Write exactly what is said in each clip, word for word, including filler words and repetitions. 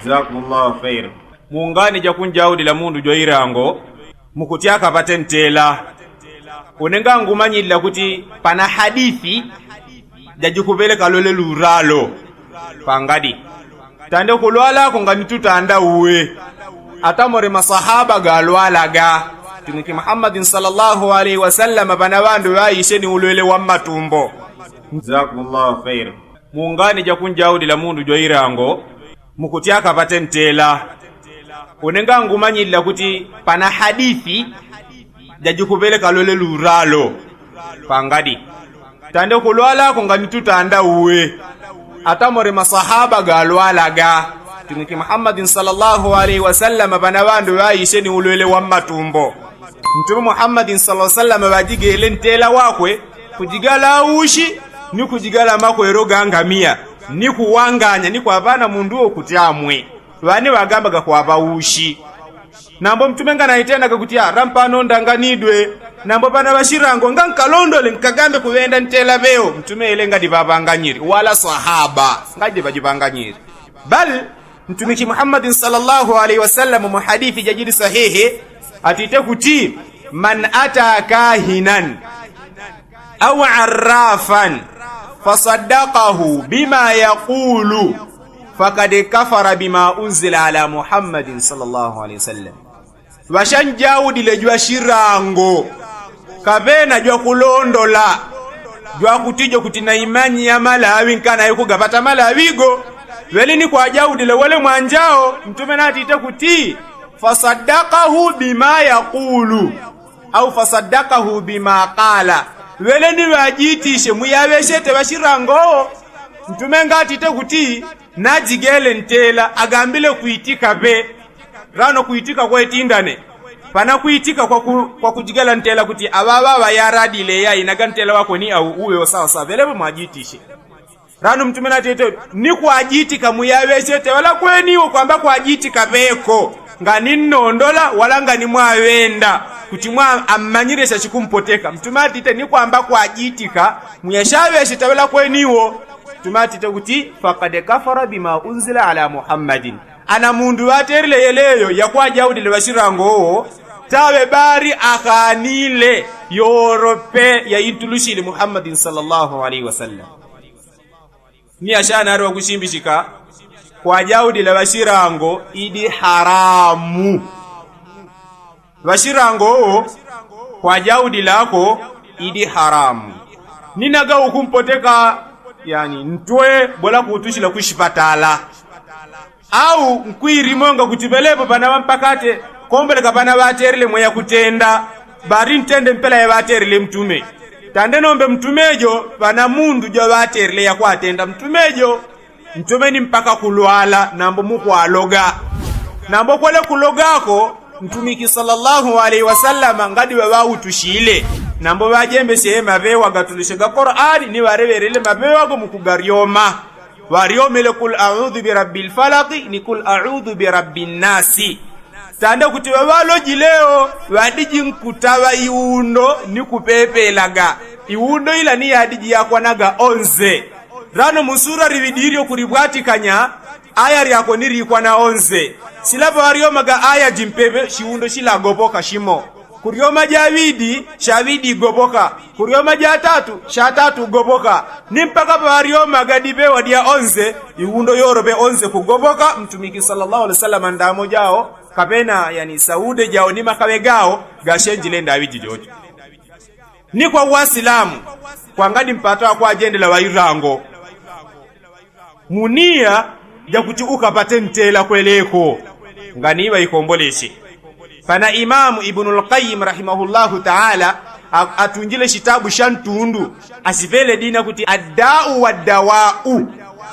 Jazakumullahu khair. Mungani jakunjaudila mundu jwairango mukuti akapate ntela. Une ngangumanyilila kuti pana hadisi jajikupeleka lole luralo pangadi tande kulwalako ngani tutanda uwe. Atamore masahaba galwalaga tumiki muhammadin sallallahu alaihi wasallama pana ŵandu ŵaishe ni ulwele wa mmatumbo. Jazakumullahu khair. Mungani jakunjaudila mundu jwairango mukuti akapate ntela. Une ngangumanyilila kuti pana hadisi jajikupeleka lole luralo pangadi tande kulwalako ngani tutanda uwe. Atamore masahaba galwalaga tumiki muhammadin sallallahu alaihi wasallama pana ŵandu ŵaishe ni ulwele wa mmatumbo. Mtume muhammadin sallallahu alaihi wasallama ŵajigele ntela wakwe kujigala ushi ni kujigala makwero ga ngamiya ni kuwanganya ni kwaŵana mundu wo kuti amwe. Ŵane ŵagambaga kwaŵa ushi. Nambo mtume nganaitendaga kuti arampano ndanganidwe. Nambo pana ŵashirango ngankalondole nkagambe kuŵenda ntela ŵeo mtume ile ngadi ŵaŵanganyiri wala swahaba ngadi ŵajiŵanganyiri. Bal mtumiki muhammadin sallallahu alaihi wasallama mu hadisi jajili sahihi atite kuti man ata kahinan au arrafan fasaddakahu bima yakulu fakad kafara bima unzila ala muhammadin sallallahu alaihi wasallam. Ŵashanjaudile jwashirango kaŵena jwakulondola jwakutijo kuti naimanyi ya malaŵi nkanaikugaŵata malaŵigo. Ŵeli ni kwajaudile wele mwanjao mtume natite kuti fasaddakahu bima yakulu au fasaddakahu bima kala. Ŵele ni ŵajitishe muyaŵeshete ŵashirango. Mtume ngatite kuti najigele ntela agambile kwitika ŵe. Rano kwitika kwetindane pana kwitika kwa kujigela ntela kuti aŵaŵa ŵayaradile yainaga ntela wakwe ni au uwe osawasawa ŵeleŵe mwajitishe. Rano mtume natite ni kwajitika muyaŵeshete ŵalakweniwo kwamba kwajitika ŵeko ngani nnondola wala ngani mwaŵenda kuti mwa ammanyile shashikumpoteka mtume atite ni kwamba kwajitika muyashaŵeshete ŵalakweniwo. Mtume atite kuti fakad kafara bima unzila ala muhammadin. Ana mundu ŵaterile yeleyo yakwajaudile ŵashirango wo taŵe bari akanile yorope yaintulushile muhammadin sallallahu alaihi wasallam. Ni ashanari wakushimbishika kwajaudila ŵashirango idi haramu. Ŵashirango wo kwajaudilako idi haramu. Ninaga ukumpoteka yani ntwe bola kutushila kushipatala au nkwirimonga kuti ŵelepo pana ŵampakate komboleka pana ŵaterile mweya kutenda. Bari ntende mpela yaŵaterile mtume tande nombe mtume jo pana mundu jo ŵaterile yakwatenda mtume jo. Mtume ni mpaka kulwala nambo mukwaloga. Nambo kwele kulogako mtumiki sallallahu alaihi wasallama ngadi ŵaŵautushile. Nambo ŵajembeshe maŵewa gatulushe ga korani ni ŵareŵerele maŵewa go mukugaryoma. Ŵaryomele kul audhu birabbi lfalaki ni kul audhu birabbi nnasi. Tanda kuti ŵaŵalojileo ŵadiji nkutaŵa iundo ni kupepelaga. Iundo ila ni yadiji yakwanaga onze. Rano musura riŵidi iryo kuribwatikanya aya ryakwe ni rikwana onze. Sila ŵaŵaryomaga aya jimpeŵe shiundo shilagopoka shimo. Kuryoma jaŵidi shaŵidi gopoka. Kuryoma jatatu shatatu gopoka. Ni mpaka ŵaŵaryomaga diŵewa dya onze iundo yoroŵe onze kugopoka mtumiki sallallahu alaihi wasalama ndamo jao kapena yani saude jao ni makaŵe gao. Gashenjile ndaŵi jijojo ni kwa uwasilamu kwangadi mpata wakwajendela ŵairango muniya jakuti ukapate ntela kweleko. Ngani ŵaikomboleshe pana imamu ibnu lkayim rahimahullahu taala atunjile shitabu sha ntundu asipele dina kuti addau waddawau.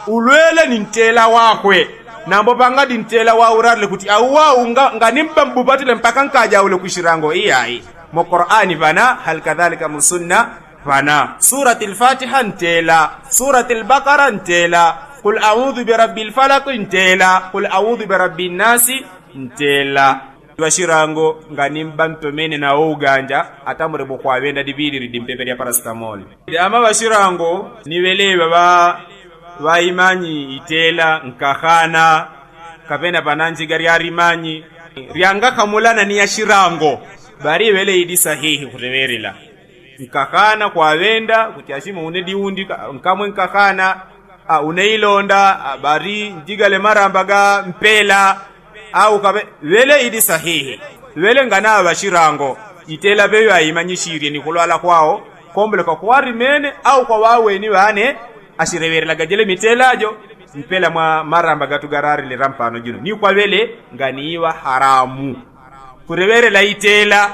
Ulwele ni ntela wakwe. Nambo pangadi ntela wauradile kuti auwau ngani mbambupatile mpaka nkajaule kushirango iyayi. Mu korani pana hal kadhalika mu sunna pana surati lfatiha ntela surati lbakara ntela kul audhu birabbi lfalaki ntela kul audhu birabbi nnasi ntela. Ŵashirango ngani mbantomene nawo uganja atamure bokwaŵenda diŵilili dimpepe lya parasitamoli. Ama ŵashirango ni ŵeleŵa ŵaimanyi itela nkahana. kapena pananjiga ryarimanyi ryangakamulana ni yashirango. Bari ŵele idi sahihi kuteŵerela nkakana kwaŵenda kuti ashime une diundi nkamwe nkakana une ilonda bari njigale maramba ga mpela. Au kaŵe ŵele idi sahihi ŵele nganaŵa ŵashirango itela ŵeŵe aimanyishirye ni kulwala kwao komboleka kwarimene au kwaŵaweni ŵane ashireŵerelaga jele mitela jo. Mpela mwa maramba gatu gararile rampano jino ni kwaŵele nganiiŵa haramu. Kureŵerela itela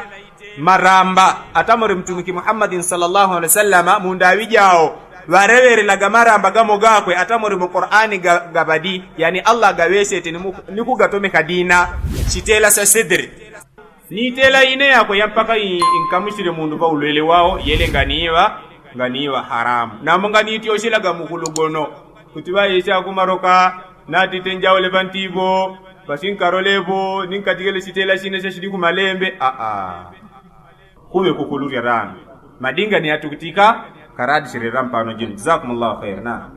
maramba atamuri mtumiki muhammadin sala llahu alehi wasallama mundaŵi jao ŵareŵerelaga maramba gamo gakwe atamuri mu qur'ani gaŵadi yani allah gaŵesete ni kugatomeka dina. Sitela sa sidri ni itela ine yakwe yampaka inkamushile mundu ŵaulwele wao yele nganiiŵa nganiiŵa haramu namo nganiityoshelaga mukulugono. Kuti ŵaisha kumaroka natite njaule ŵantivo ŵasinkarolevo ninkajigele sitela sine syashidi kumalembe aa. Kuŵe kukulurya rano madinga ni atukutika. Karadisherera mpano jino jazakumullahu khaira na